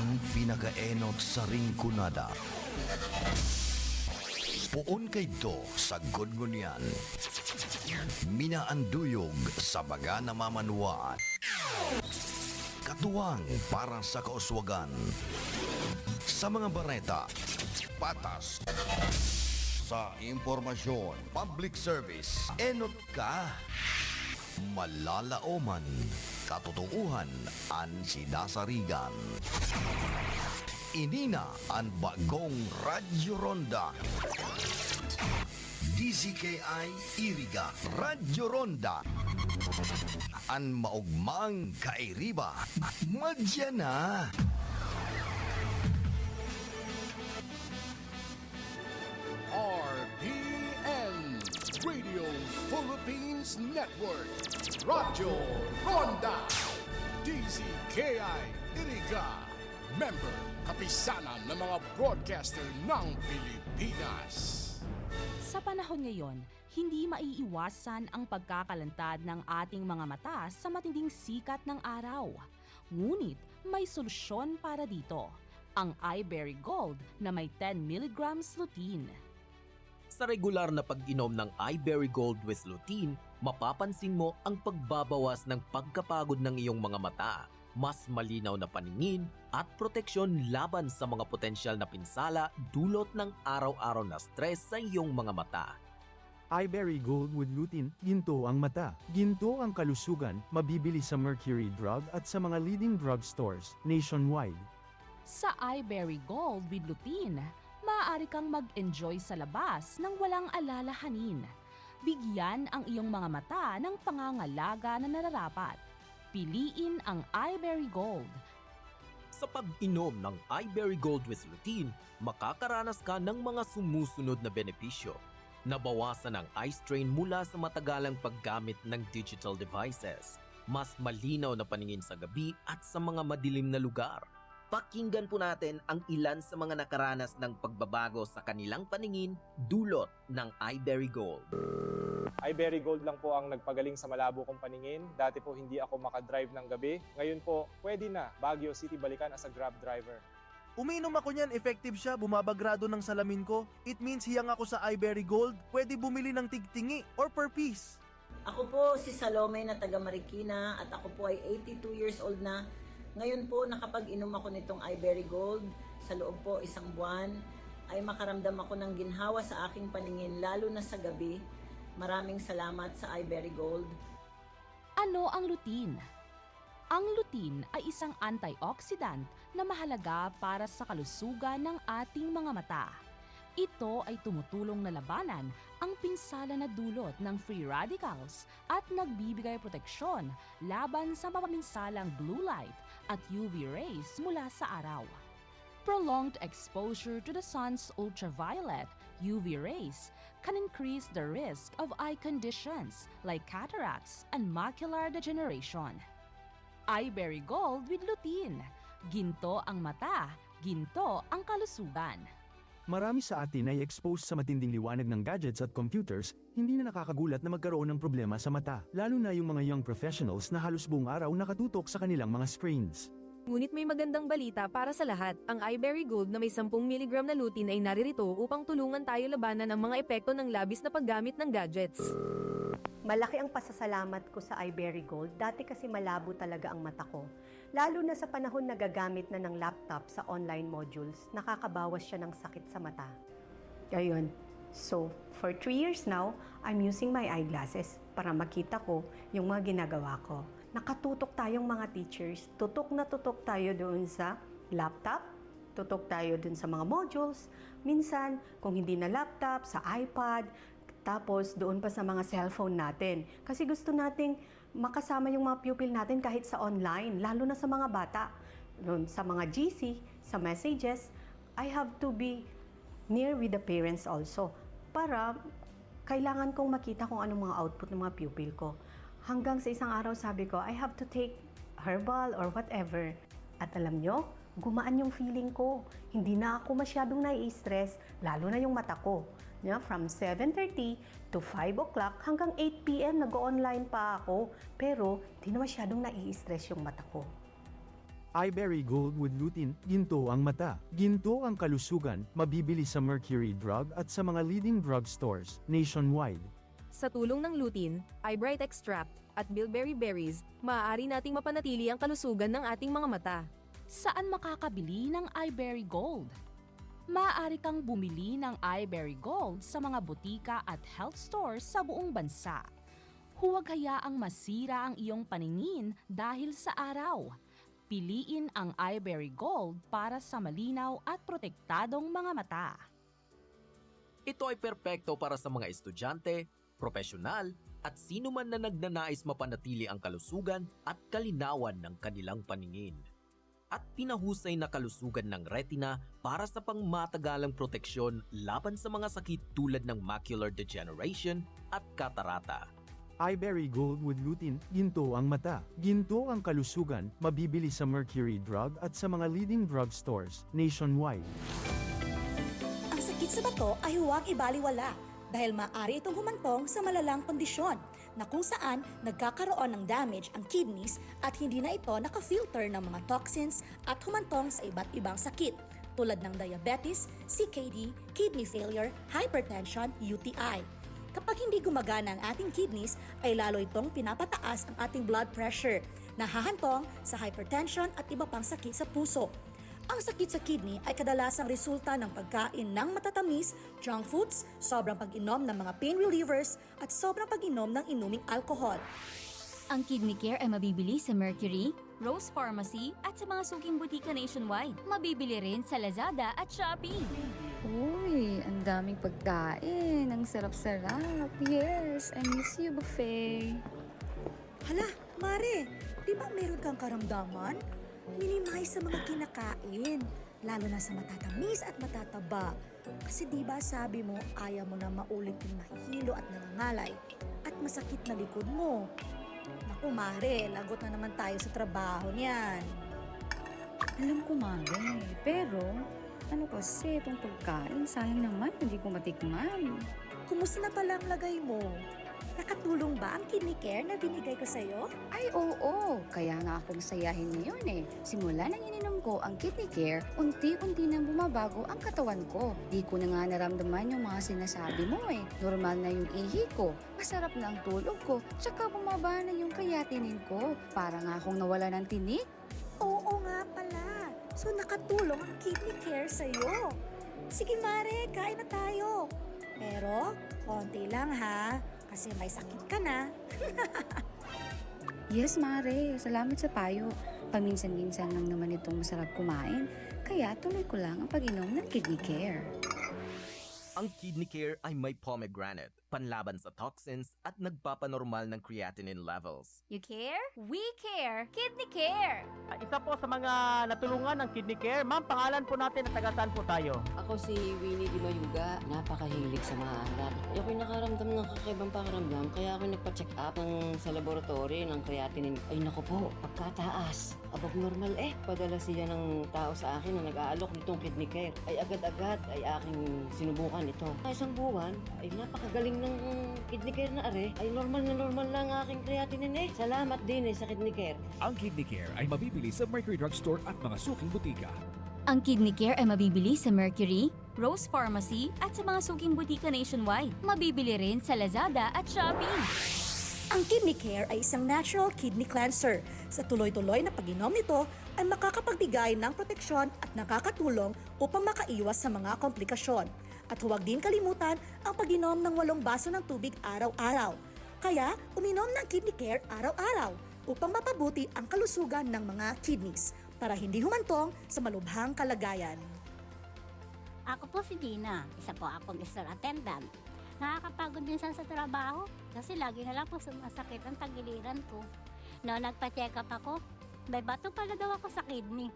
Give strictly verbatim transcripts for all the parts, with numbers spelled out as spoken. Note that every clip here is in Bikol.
Ang pinakaenot sa Rinconada. Poon kaidto sagkod ngunyan. Minaanduyog sa mga namamanwaan. Katuwang para sa kauswagan. Sa mga bareta, patas. Sa impormasyon, public service, enot ka. Malalaoman, katotoohan an sinasarigan. Ini na an bagong Radyo Ronda. D Z K I Iriga, Radyo Ronda. An maogmang kairiba, madya na. R P N, Radio Philippines Network, Radyo Ronda, D Z K I Iriga, member, kapisanan ng mga broadcaster ng Pilipinas. Sa panahon ngayon, hindi maiiwasan ang pagkakalantad ng ating mga mata sa matinding sikat ng araw. Ngunit may solusyon para dito, ang iBerry Gold na may ten milligrams lutein. Sa regular na pag-inom ng iBerry Gold with lutein, mapapansin mo ang pagbabawas ng pagkapagod ng iyong mga mata, mas malinaw na paningin, at proteksyon laban sa mga potensyal na pinsala dulot ng araw-araw na stress sa iyong mga mata. iBerry Gold with Lutein, ginto ang mata, ginto ang kalusugan, mabibili sa Mercury Drug at sa mga leading drugstores nationwide. Sa iBerry Gold with Lutein, maaari kang mag-enjoy sa labas nang walang alalahanin. Bigyan ang iyong mga mata ng pangangalaga na nararapat. Piliin ang iBerry Gold. Sa pag-inom ng iBerry Gold with Lutein, makakaranas ka ng mga sumusunod na benepisyo. Nabawasan ang eye strain mula sa matagalang paggamit ng digital devices. Mas malinaw na paningin sa gabi at sa mga madilim na lugar. Pakinggan po natin ang ilan sa mga nakaranas ng pagbabago sa kanilang paningin dulot ng iBerry Gold. iBerry Gold lang po ang nagpagaling sa malabo kong paningin. Dati po hindi ako makadrive ng gabi. Ngayon po, pwede na Baguio City balikan as a Grab driver. Umiinom ako niyan, effective siya, bumabagrado ng salamin ko. It means hiyang ako sa iBerry Gold, pwede bumili ng tigtingi or per piece. Ako po si Salome na taga Marikina at ako po ay eighty-two years old na. Ngayon po nakapag-inom ako nitong iBerry Gold. Sa loob po isang buwan ay makaramdam ako ng ginhawa sa aking paningin lalo na sa gabi. Maraming salamat sa iBerry Gold. Ano ang lutein? Ang lutein ay isang antioxidant na mahalaga para sa kalusugan ng ating mga mata. Ito ay tumutulong na labanan ang pinsala na dulot ng free radicals at nagbibigay proteksyon laban sa mapaminsalang blue light at U V rays mula sa araw. Prolonged exposure to the sun's ultraviolet, U V rays, can increase the risk of eye conditions like cataracts and macular degeneration. Iberry Gold with lutein. Ginto ang mata, ginto ang kalusugan. Marami sa atin ay exposed sa matinding liwanag ng gadgets at computers, hindi na nakakagulat na magkaroon ng problema sa mata, lalo na yung mga young professionals na halos buong araw nakatutok sa kanilang mga screens. Ngunit may magandang balita para sa lahat. Ang iBerry Gold na may sampung miligram na lutein ay naririto upang tulungan tayo labanan ang mga epekto ng labis na paggamit ng gadgets. Malaki ang pasasalamat ko sa iBerry Gold. Dati kasi malabo talaga ang mata ko. Lalo na sa panahon na gagamit na ng laptop sa online modules, nakakabawas siya ng sakit sa mata. Ayun. So, for three years now, I'm using my eyeglasses para makita ko yung mga ginagawa ko. Nakatutok tayong mga teachers. Tutok na tutok tayo doon sa laptop. Tutok tayo doon sa mga modules. Minsan, kung hindi na laptop, sa iPad, tapos doon pa sa mga cellphone natin. Kasi gusto nating makasama yung mga pupil natin kahit sa online, lalo na sa mga bata. Doon sa mga G C, sa messages, I have to be near with the parents also para kailangan kong makita kung anong mga output ng mga pupil ko. Hanggang sa isang araw sabi ko, I have to take herbal or whatever. At alam nyo, gumaan yung feeling ko. Hindi na ako masyadong nai-stress, lalo na yung mata ko. Yeah, from seven thirty to five o'clock hanggang eight p.m. nag-online pa ako. Pero di na masyadong nai-stress yung mata ko. Iberry Gold with Lutein, ginto ang mata, ginto ang kalusugan, mabibili sa Mercury Drug at sa mga leading drugstores nationwide. Sa tulong ng lutein, eyebright extract, at bilberry berries, maaari nating mapanatili ang kalusugan ng ating mga mata. Saan makakabili ng Iberry Gold? Maaari kang bumili ng Iberry Gold sa mga botika at health stores sa buong bansa. Huwag hayaang masira ang iyong paningin dahil sa araw. Piliin ang Iberry Gold para sa malinaw at protektadong mga mata. Ito ay perpekto para sa mga estudyante, propesyonal, at sino man na nagnanais mapanatili ang kalusugan at kalinawan ng kanilang paningin. At pinahusay na kalusugan ng retina para sa pangmatagalang proteksyon laban sa mga sakit tulad ng macular degeneration at katarata. Iberry Gold with Lutein, ginto ang mata, ginto ang kalusugan, mabibili sa Mercury Drug at sa mga leading drugstores nationwide. Ang sakit sa bato ay huwag ibaliwala dahil maaari itong humantong sa malalang kondisyon na kung saan nagkakaroon ng damage ang kidneys at hindi na ito nakafilter ng mga toxins at humantong sa iba't ibang sakit tulad ng diabetes, C K D, kidney failure, hypertension, U T I. Kapag hindi gumagana ang ating kidneys, ay lalo itong pinapataas ang ating blood pressure, nahahantong sa hypertension at iba pang sakit sa puso. Ang sakit sa kidney ay kadalasang resulta ng pagkain ng matatamis, junk foods, sobrang pag-inom ng mga pain relievers, at sobrang pag-inom ng inuming alkohol. Ang Kidney Care ay mabibili sa Mercury, Rose Pharmacy at sa mga suking butika nationwide. Mabibili rin sa Lazada at Shopee. Uy, ang daming pagkain. Ang sarap-sarap. Yes, I miss you, buffet. Hala, Mare, di ba meron kang karamdaman? Minimize sa mga kinakain, lalo na sa matatamis at matataba. Kasi di ba sabi mo, ayaw mo na maulit yung mahihilo at nangangalay at masakit na likod mo. Naku, Mare, lagot na naman tayo sa trabaho niyan. Alam ko, Mare. Pero, ano kasi, itong pagkain, sayang naman, hindi ko matikman. Kumusta na pala ang lagay mo? Nakatulong ba ang kidney care na binigay ko sa'yo? Ay, oo. Kaya nga ako masayahin ngayon eh. Simula nang ininom ko ang Kidney Care, unti-unti nang bumabago ang katawan ko. Di ko na nga naramdaman yung mga sinasabi mo eh. Normal na yung ihi ko, masarap na ang tulog ko, tsaka bumaba na yung creatinine ko. Para nga akong nawala ng tinik. Oo nga pala. So nakatulong ang Kidney Care sa'yo. Sige Mare, kain na tayo. Pero, konti lang ha. Kasi may sakit ka na. Yes, Mare. Salamat sa payo. Paminsan-minsan lang naman itong masarap kumain. Kaya tuloy ko lang ang pag-inom ng Kidney Care. Ang Kidney Care ay may pomegranate, panlaban sa toxins at nagpapanormal ng creatinine levels. You care? We care! Kidney Care! Ah, isa po sa mga natulungan ng Kidney Care. Ma'am, pangalan po natin at taga saan po tayo? Ako si Winnie Di Mayuga. Napakahilig sa maalat. Ako'y nakaramdam ng kakaibang pakiramdam, kaya ako nagpa-check up ng, sa laboratory ng creatinine. Ay naku po, pagkataas. Above normal eh. Padala siya ng tao sa akin na nag-aalok nitong Kidney Care. Ay agad-agad ay aking sinubukan ito. Sa isang buwan, ay napakagaling ng Kidney Care na are. Ay normal na normal na ang aking creatinine eh. Salamat din eh sa Kidney Care. Ang Kidney Care ay mabibili sa Mercury Drugstore at mga suking butika. Ang Kidney Care ay mabibili sa Mercury, Rose Pharmacy at sa mga suking butika nationwide. Mabibili rin sa Lazada at Shopee. Ang Kidney Care ay isang natural kidney cleanser. Sa tuloy-tuloy na pag-inom nito, ay makakapagbigay ng proteksyon at nakakatulong upang makaiwas sa mga komplikasyon. At huwag din kalimutan ang pag-inom ng walong baso ng tubig araw-araw. Kaya, uminom ng Kidney Care araw-araw upang mapabuti ang kalusugan ng mga kidneys para hindi humantong sa malubhang kalagayan. Ako po si Dina, isa po akong store attendant. Nakakapagod minsan sa trabaho kasi lagi na lang po sumasakit ang tagiliran ko. Noong nagpa-check up ako, may bato pala daw ako sa kidney.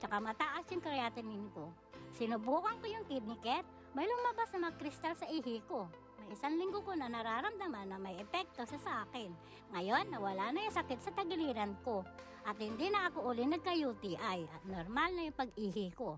Tsaka mataas yung creatinine ko. Sinubukan ko yung Kidney Care, may lumabas na mga kristal sa ihi ko. May isang linggo ko na nararamdaman na may epekto sa, sa akin. Ngayon, nawala na yung sakit sa tagiliran ko. At hindi na ako uli nagka-U T I at normal na yung pag-ihi ko.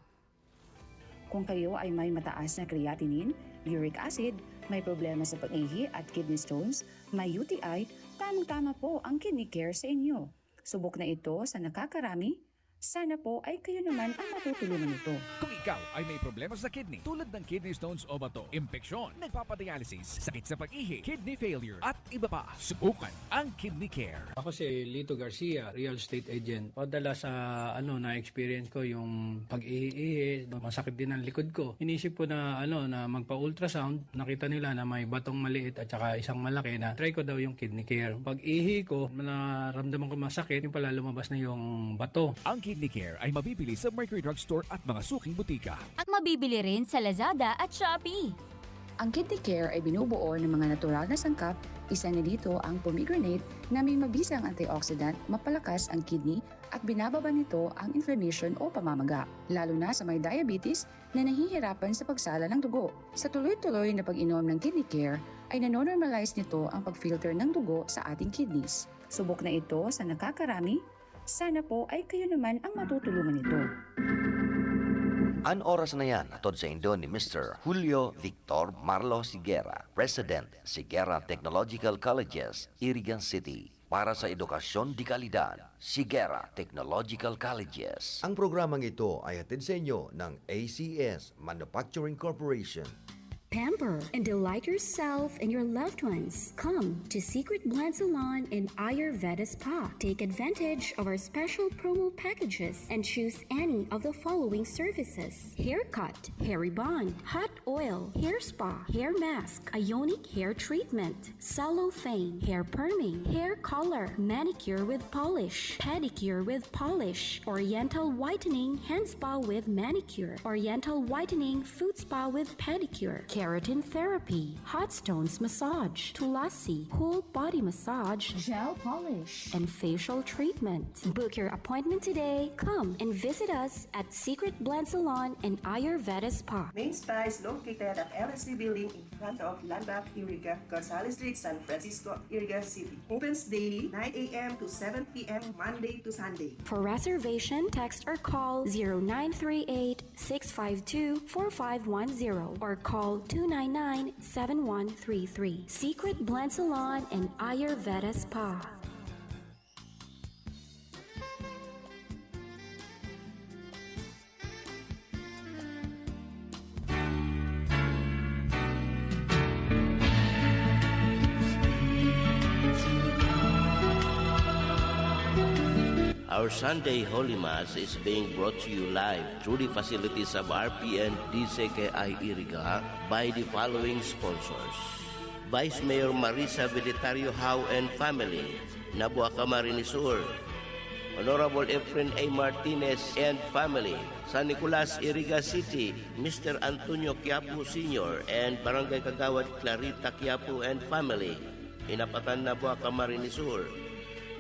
Kung kayo ay may mataas na creatinine, uric acid, may problema sa pag-ihi at kidney stones, may U T I, tamang-tama po ang Kidney Care sa inyo. Subok na ito sa nakakarami, Sana po ay kayo naman ang matutulungan nito. Kung ikaw ay may problema sa kidney tulad ng kidney stones o bato, impeksyon, nagpapadialysis, sakit sa pag-ihi, kidney failure, at iba pa, subukan ang Kidney Care. Ako si Lito Garcia, real estate agent. Madalas sa ano na-experience ko yung pag-ihi-ihi, masakit din ang likod ko. Inisip ko na ano na magpa-ultrasound, nakita nila na may batong maliit at saka isang malaki na try ko daw yung Kidney Care. Pag-ihi ko, naramdaman ko masakit, yung pala lumabas na yung bato. Ang Kidney Care ay mabibili sa Mercury Drug Store at mga suking butika. At mabibili rin sa Lazada at Shopee. Ang Kidney Care ay binubuo ng mga natural na sangkap, isa na dito ang pomegranate na may mabisang antioxidant, mapalakas ang kidney at binababa nito ang inflammation o pamamaga, lalo na sa may diabetes na nahihirapan sa pagsala ng dugo. Sa tuloy-tuloy na pag-inom ng Kidney Care ay nanonormalize nito ang pag-filter ng dugo sa ating kidneys. Subok na ito sa nakakarami, sana po ay kayo naman ang matutulungan nito. An oras na yan, hatod saindo ni Mister Julio Victor Marlo Sigera, President, Sigera Technological Colleges, Iriga City. Para sa edukasyon de kalidad, Sigera Technological Colleges. Ang programang ito ay hatid sa inyo ng A C S Manufacturing Corporation. Pamper and delight yourself and your loved ones. Come to Secret Blend Salon and Ayurveda Spa. Take advantage of our special promo packages and choose any of the following services: haircut, hair rebond, hot oil, hair spa, hair mask, ionic hair treatment, cellophane, hair perming, hair color, manicure with polish, pedicure with polish, oriental whitening, hand spa with manicure, oriental whitening, foot spa with pedicure, keratin therapy, hot stones massage, tulasi, whole body massage, gel polish, and facial treatment. Book your appointment today. Come and visit us at Secret Blend Salon and Ayurveda Spa. Main Spa is located at L S C Building in front of Landmark Iriga, Gonzales Street, San Francisco, Iriga City. Opens daily nine a.m. to seven p.m., Monday to Sunday. For reservation, text or call zero nine three eight, six five two, four five one zero or call two nine nine, seven one three three. Secret Blend Salon and Ayurveda Spa. Our Sunday Holy Mass is being brought to you live through the facilities of R P N D C K I Iriga by the following sponsors: Vice Mayor Marisa Velitario Howe and family, Nabua, Camarines Sur. Honorable Efren A. Martinez and family, San Nicolas, Iriga City, Mister Antonio Quiapo Senior and Barangay Kagawad Clarita Quiapo and family, Inapatan, Nabua, Camarines Sur.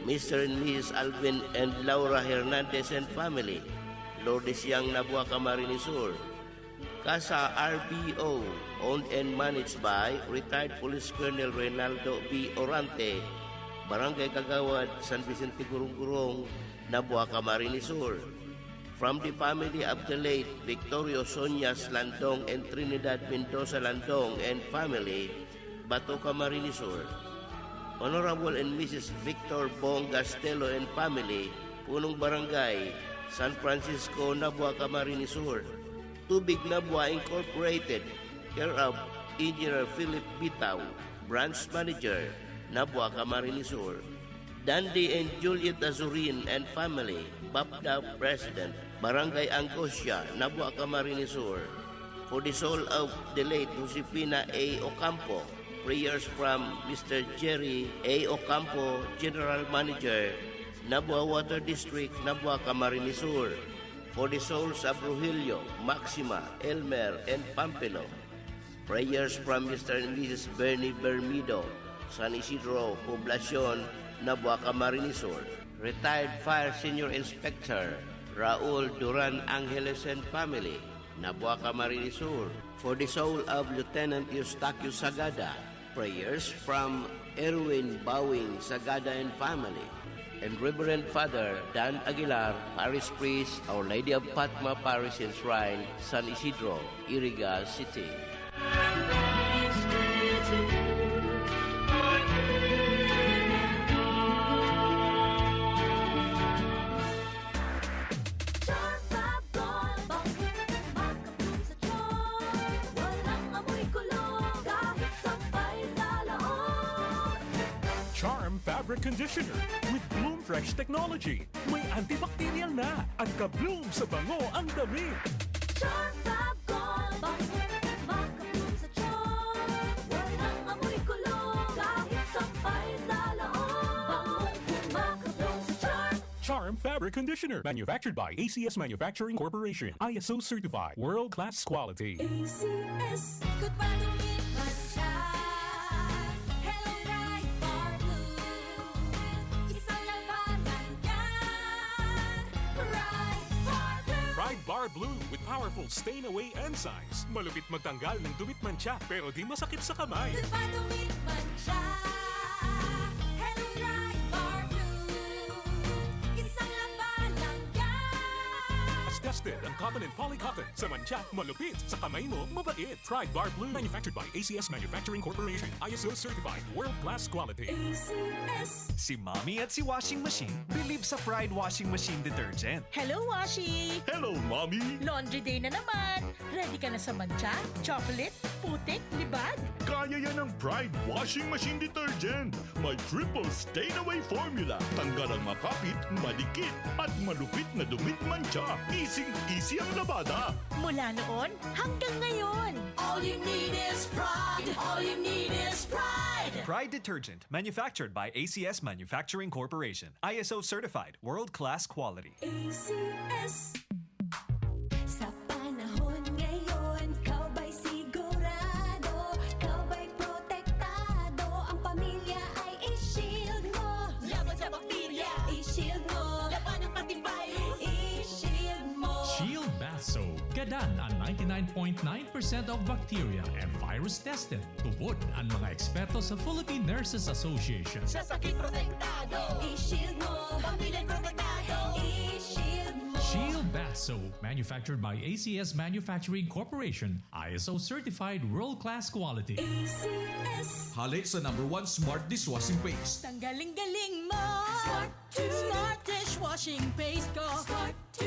Mister and Missus Alvin and Laura Hernandez and family, Lourdes Yang, Nabua, Camarines Sur. Kasa R B O, owned and managed by retired Police Colonel Reynaldo B. Orante, Barangay Kagawad, San Vicente Gurong-Gurong, Nabua, Camarines Sur. From the family of the late Victorio Sonias Landong and Trinidad Mendoza Landong and family, Bato, Camarines Sur. Honorable and Missus Victor Bong Gastelo and family, Punong Barangay, San Francisco, Nabua, Camarines Sur. Tubig Nabua Incorporated, care of Engineer Philip Bitao, Branch Manager, Nabua, Camarines Sur. Dandy and Juliet Azurin and family, BAPDA President, Barangay Angosia, Nabua, Camarines Sur. For the soul of the late Josefina A. Ocampo, prayers from Mister Jerry A. Ocampo, General Manager, Nabua Water District, Nabua, Camarines Sur. For the souls of Rogelio, Maxima, Elmer, and Pampilo. Prayers from Mister and Missus Bernie Bermido, San Isidro, Poblacion, Nabua, Camarines Sur. Retired Fire Senior Inspector Raul Duran Angeles and family, Nabua, Camarines Sur. For the soul of Lieutenant Eustaquio Sagada, prayers from Erwin Bawing Sagada and family, and Reverend Father Dan Aguilar, Parish Priest, Our Lady of Fatma Parish and Shrine, San Isidro, Iriga City. Fabric conditioner with Bloom Fresh technology. May antibacterial na. Ang ka-bloom sa bango ang damit. Charm Fab Gold. Bango, maka-bloom sa charm. Walang amoy kulog kahit sampay sa loob. Bango, maka-bloom sa charm. Charm Fabric Conditioner. Manufactured by A C S Manufacturing Corporation. I S O certified. World class quality. A C S. Ikot pa, dumit man siya. Hello, Pride Bar Blue. Isang labanan yan. Pride Bar Blue. Pride Bar Blue with powerful stain away enzymes. Malupit magtanggal ng dumit mantsa pero di masakit sa kamay. Ikot pa, dumit man siya. Hello, Pride Bar Blue. Isang labanan yan. Tested ang cotton and poly cotton. Sa mantsa, malupit. Sa kamay mo, mabait. Pride Bar Blue. Manufactured by A C S Manufacturing Corporation. I S O certified. World class quality. A C S. Si Mommy at si Washing Machine believe sa Pride Washing Machine Detergent. Hello, Washi! Hello, Mommy! Laundry day na naman! Ready ka na sa mantsa, chocolate, putik, libag? Kaya yan ng Pride Washing Machine Detergent. May triple stain away formula. Tanggal ang makapit, madikit, at malupit na dumit mantsa. Easy-easy ang labada. Mula noon hanggang ngayon! All you need is pride. All you need is pride. Pride Detergent, manufactured by A C S Manufacturing Corporation. I S O certified, world-class quality. A C S. Sa panahon ngayon, ikaw ba'y sigurado? Ikaw ba'y protektado? Ang pamilya ay i-shield mo. Laban sa bakterya, i-shield mo. Labanan pati virus, i-shield mo. Shield Bath Soap. Gadan an ninety-nine point nine percent of bacteria and virus tested. Tubod an mga eksperto sa Philippine Nurses Association. Sa sakit protektado, i-shield mo. Pamilya protektado, i-shield mo. Shield Bath Soap, manufactured by A C S Manufacturing Corporation, I S O certified world-class quality. A C S. Hale sa number one smart dishwashing paste. Tanggaling galing mo! Smart to. Smart dishwashing paste ko! Smart to.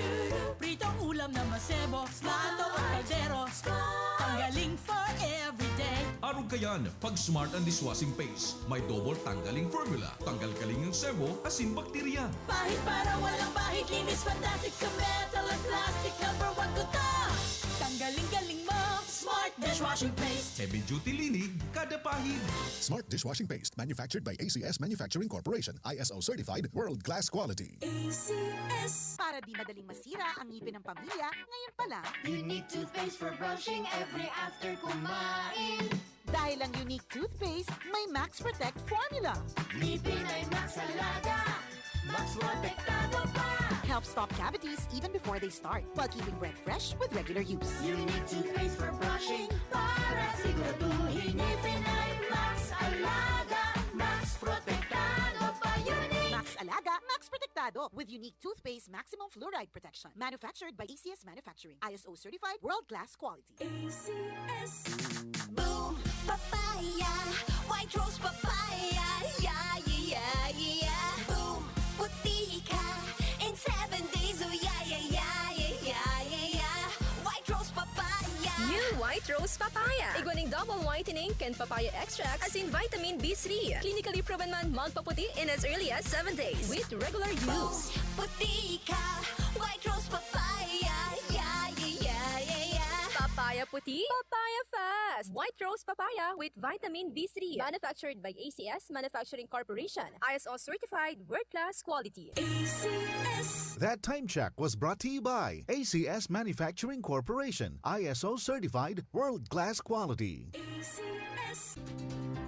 Pritong ulam na masebo, plato o kaldero. Smart. Tanggaling for everyday. Arog kayan, pag smart ang dishwashing paste, may double tanggaling formula. Tanggal kaling ang sebo, asin bakterya. Pahid para walang bahid, linis fantastic sa metal at plastic. Number one ko to. Tanggaling galing mo. Smart dishwashing paste. Heavy duty linig, kada pahid. Smart dishwashing paste, manufactured by A C S Manufacturing Corporation, I S O certified, world class quality. A C S. Para di madaling masira ang ngipin ng pamilya, ngayon pa lang. Unique toothpaste for brushing every after kumain. Dahil ang Unique Toothpaste may Max Protect Formula. Ngipin ay Max Alaga. Max protektado pa. Helps stop cavities even before they start, while keeping breath fresh with regular use. Unique toothpaste for brushing para siguraduhin ngipin ay Max Alaga. Max protektado pa. Unique. Max Alaga, Max Protektado with Unique Toothpaste Maximum Fluoride Protection. Manufactured by A C S Manufacturing. I S O certified, world class quality. A C S. Boom! Papaya! White Rose Papaya! Yeah, yeah, yeah, yeah! Boom! Puti ka! In seven days, oh yeah, yeah, yeah, yeah, yeah, yeah, yeah! White Rose Papaya! New White Rose Papaya. Igwa ning double whitening kan papaya extract asin vitamin B three. Clinically proven man magpaputi in as early as seven days with regular use. Puti ka! White Rose Papaya! Yeah, yeah, yeah, yeah, yeah! Papaya puti, papaya fast. White Rose Papaya with vitamin B three. Manufactured by A C S Manufacturing Corporation. I S O certified, world-class quality. A C S. That time check was brought to you by A C S Manufacturing Corporation, I S O certified, world class quality. A C S.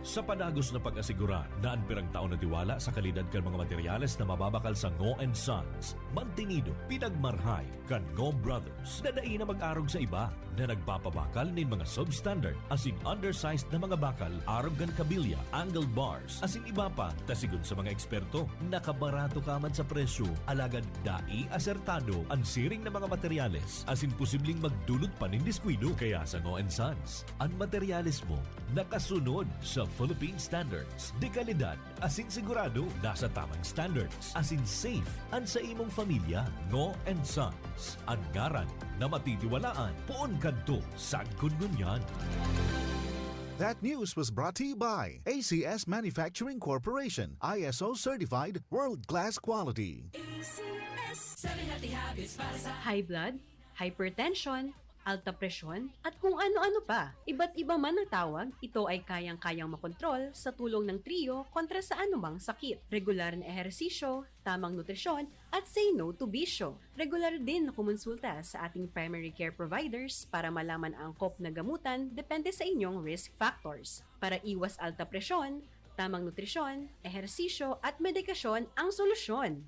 Sa padagos na pag-asigurar na an pirang taon na tiwala sa kalidad kan mga materyales na mababakal sa Ngo and Sons, mantinido, pinagmarhay kan Ngo Brothers na dai na mag-arog sa iba na nagpapabakal nin mga substandard asin undersized na mga bakal arog kan kabilya, angle bars, asin iba pa, ta sigon sa mga eksperto, nakabarato ka man sa presyo, alagad dai asertado an siring na mga materyales asin posibleng magdulot pa nin diskuido. Kaya sa Ngo and Sons, an materyales mo nakasunod sa Philippine Standards de kalidad asin sigurado nasa tamang standards asin safe an sa imong pamilya. Ngo and Sons, an ngaran na matitiwalaan poon kadto sagkod ngunyan. That news was brought to you by A C S Manufacturing Corporation, I S O certified, world-class quality. A C S. Seven healthy habits para sa High blood, hypertension, alta presyon, at kung ano-ano pa. Iba't iba man ang tawag, ito ay kayang-kayang makontrol sa tulong ng Trio kontra sa anumang sakit. Regular na ehersisyo, tamang nutrisyon, at say no to bisyo. Regular din na kumonsulta sa ating primary care providers para malaman ang angkop na gamutan depende sa inyong risk factors. Para iwas alta presyon, tamang nutrisyon, ehersisyo at medikasyon ang solusyon.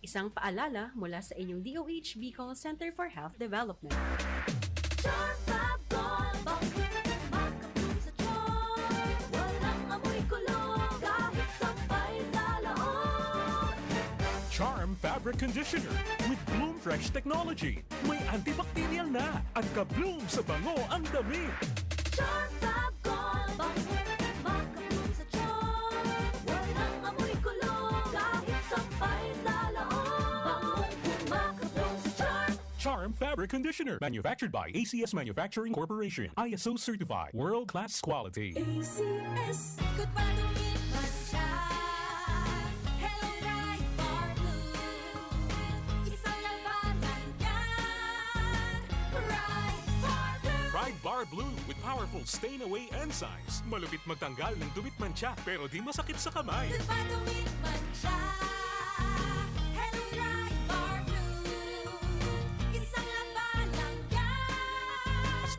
Isang paalala mula sa inyong D O H Bicol Center for Health Development. Charm Fab Gold, bangkong makabloom sa charm. Walang amoy kulog, kahit sampay sa loob. Charm Fabric Conditioner with Bloom Fresh Technology. May antibacterial na at ka-bloom sa bango ang damit. Charm Fab Gold, bangkong makabloom sa charm. Walang amoy kulog, kahit sampay sa loob. Bangkong makabloom sa charm. Charm Fabric Conditioner. Manufactured by A C S Manufacturing Corporation. I S O certified. World class quality. A C S. Ikot pa, dumit man siya. Hello, Pride Bar Blue. Isang labanan yan. Pride Bar Blue. Pride Bar Blue with powerful stain away enzymes. Malupit magtanggal ng dumit mantsa pero di masakit sa kamay. Ikot pa, dumit man siya. Hello, Pride Bar Blue. Isang labanan yan.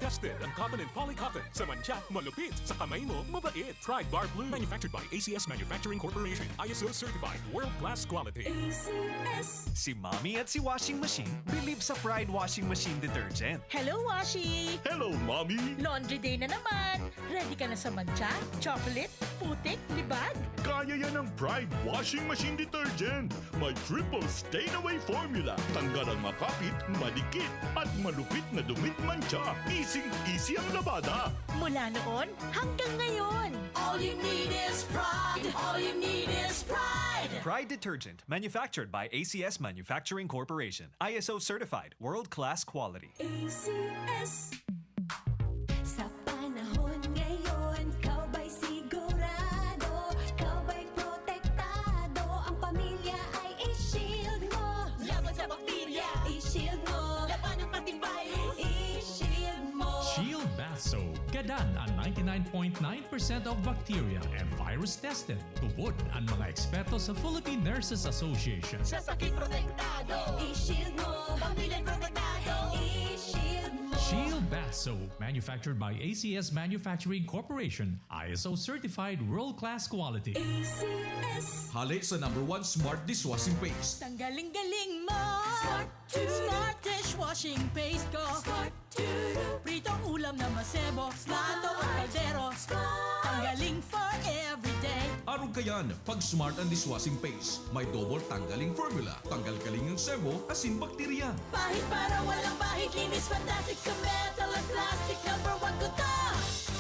Tested ang cotton and polycotton. Sa mantsa, malupit. Sa kamay mo, mabait. Pride Bar Blue. Manufactured by A C S Manufacturing Corporation. I S O certified. World class quality. A C S. Si Mommy at si Washing Machine believe sa Pride Washing Machine Detergent. Hello, Washi! Hello, Mommy! Laundry day na naman! Ready ka na sa mantsa, chocolate, putik, libag? Kaya yan ng Pride Washing Machine Detergent. May triple stain away formula. Tanggal ang makapit, madikit, at malupit na dumit mantsa. Easy-easy ang labada. Mula noon hanggang ngayon. All you need is pride. All you need is pride. Pride Detergent, manufactured by A C S Manufacturing Corporation. I S O certified, world-class quality. A C S. Sa panahon ngayon, ikaw ba'y sigurado? Ikaw ba'y protektado? Ang pamilya ay i-shield mo. Laban sa bakterya, i-shield mo. Laban ng antivirus, i-shield mo. Shield Bath Soap. Gadan ang ninety-nine point nine percent of bacteria and virus tested. Tubod ang mga eksperto sa Philippine Nurses Association. Sa sakit protektado, i-shield mo. Pamilya protektado, i-shield mo. Shield Bath Soap, manufactured by A C S Manufacturing Corporation, I S O certified world-class quality. A C S. Hale sa number one smart dishwashing paste. Tanggaling-galing mo! Smart Smart dishwashing paste ko! Smart to. Pritong ulam na masebo, plato o kaldero. Tanggaling for everyday. Arog kayan, pag smart ang dishwashing paste, may double tanggaling formula. Tanggal kaling ang sebo, asin bakterya. Pahid para walang bahid, linis fantastic sa metal at plastic. Number one ko to.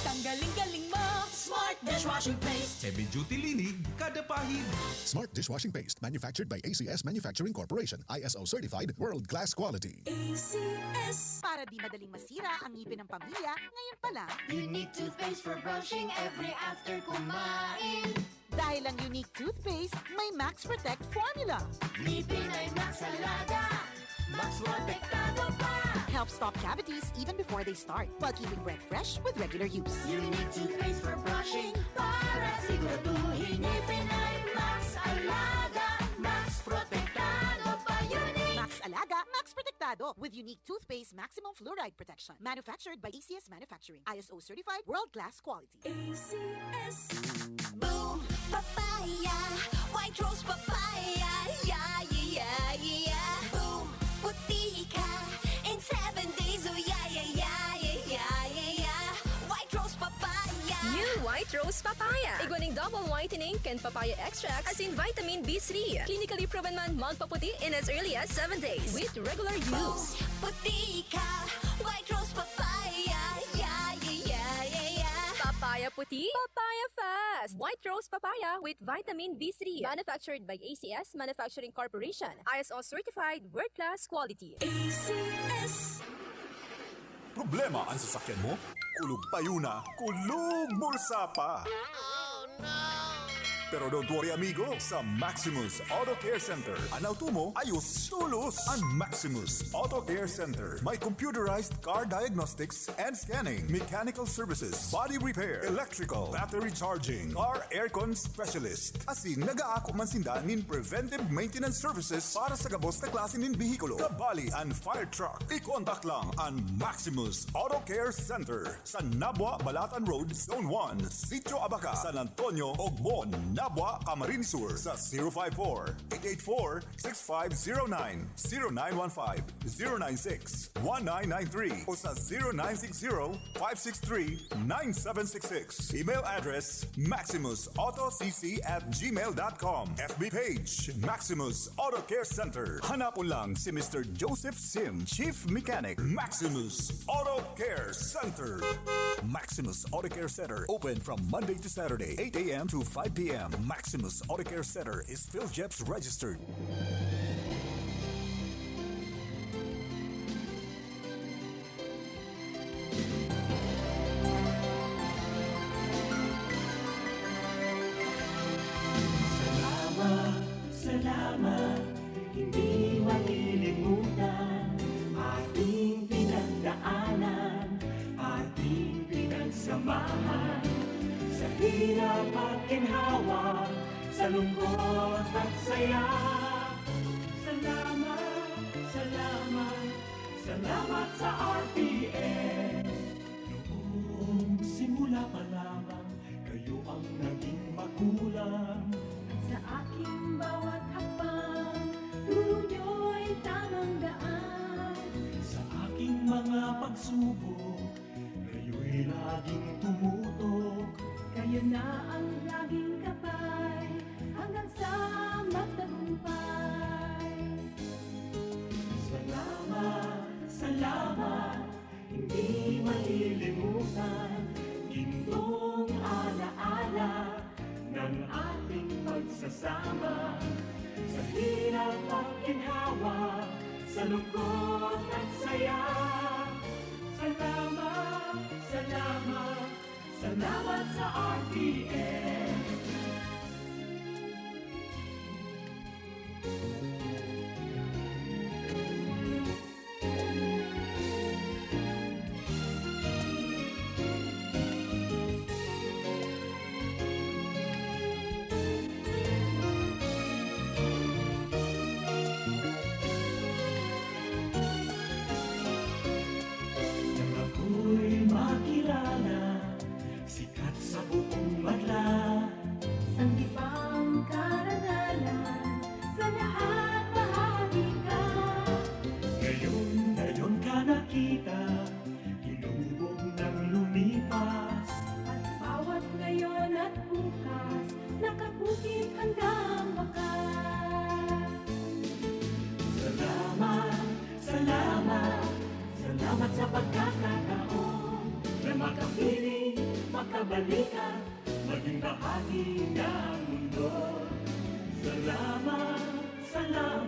Tanggaling-galing mo! Smart dishwashing paste. Heavy duty linig, kada pahid. Smart dishwashing paste, manufactured by A C S Manufacturing Corporation, I S O certified, world-class quality. A C S. Para di madaling masira ang ngipin ng pamilya, ngayon pa lang. Unique toothpaste for brushing every after kumain. Dahil ang Unique Toothpaste may Max Protect Formula. Ngipin ay Max Alaga. Max Protektado pa. Helps stop cavities even before they start, while keeping breath fresh with regular use. Unique toothpaste for brushing para siguraduhin ngipin ay Max Alaga. Max Protektado pa. Unique. Max Alaga, Max Protektado with Unique Toothpaste Maximum Fluoride Protection. Manufactured by A C S Manufacturing. I S O certified, world-class quality. A C S. Boom! Papaya! White Rose Papaya! Yeah, yeah, yeah, yeah! Boom! Puti ka in seven days! Oh, yeah, yeah, yeah, yeah, yeah, yeah, yeah! White Rose Papaya! New White Rose Papaya. Igwa ning double whitening kan papaya extract asin vitamin B three. Clinically proven man magpaputi in as early as seven days with regular use. Puti ka! White Rose Papaya! Yeah, yeah, yeah, yeah, yeah! Papaya puti, papaya fast. White Rose Papaya with vitamin B three. Manufactured by A C S Manufacturing Corporation. I S O certified, world-class quality. A C S. Problema an sasakyan mo? Kulog payo na, kulog bulsa pa! Pero don't worry, amigo. Sa Maximus Auto Care Center, an auto mo ayos tolos. An Maximus Auto Care Center may computerized car diagnostics and scanning, mechanical services, body repair, electrical, battery charging, car aircon specialist. Asin nag-aako man sinda nin preventive maintenance services para sa gabos na klase nin behikulo, kabali an fire truck. I-contact lang an Maximus Auto Care Center sa Nabua, Balatan Road, Zone one, Sitio Abaca, San Antonio, Ogmon, Nabua, Camarines Sur, sa zero five four, eight eight four, six five zero nine, zero nine one five, zero nine six, one nine nine three, o sa zero nine six zero, five six three, nine seven six six. Email address, maximus auto c c at gmail dot com. F B page, Maximus Auto Care Center. Hanapon lang si Mister Joseph Sim, Chief Mechanic, Maximus Auto Care Center. Maximus Auto Care Center, open from Monday to Saturday, eight a m to five p m. Maximus Auto Care Center is PhilGEPS registered. Salamat, salamat, hindi malilimutan ating pinagdaanan, ating pinagsamahan, sa hirap at ginhawa, sa lungkot at saya. Salamat, salamat, salamat sa R T N. Noong simula pa lamang, kayo ang naging magulang. Sa aking bawat hakbang, turo niyo'y tamang daan. Sa aking mga pagsubok, kayo'y laging tumutok. Kayo na ang laging gabay, hanggang sa magtagumpay. Salamat, salamat, hindi malilimutan, gintong alaala ng ating pagsasama. Sa hirap at ginhawa, sa lungkot at saya. Salamat, salamat, salamat sa R T N. Nang ako'y makilala, sikat sa buong madla. Sanggipang karangalan, sa lahat bahagi ka. Ngayon, ngayon ka nakita, hinubog nang lumipas. At bawat ngayon at bukas, nakabukit handang wakas. Salamat, salamat, salamat sa pagkakataon na makapiling, makabalikan, maging bahagi ng mundo. Salamat, salamat.